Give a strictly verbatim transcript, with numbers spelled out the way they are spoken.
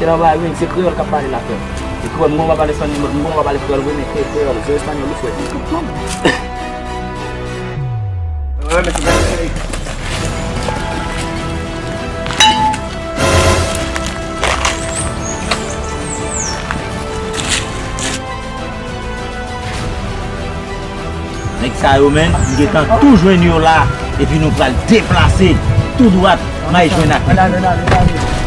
Mete nan bay wi, se kreyòl k ap pale la, frè. E kreyòl, m gon pa pale espanyòl, m gon pa pale kreyòl vre, men kre-, kreyòl, se espanyòl ou, frè. Nèg sa yo menm, m gentan tou jwenn yo la, epi nou pral deplase tou dwat, m al jwenn ak nèg yo.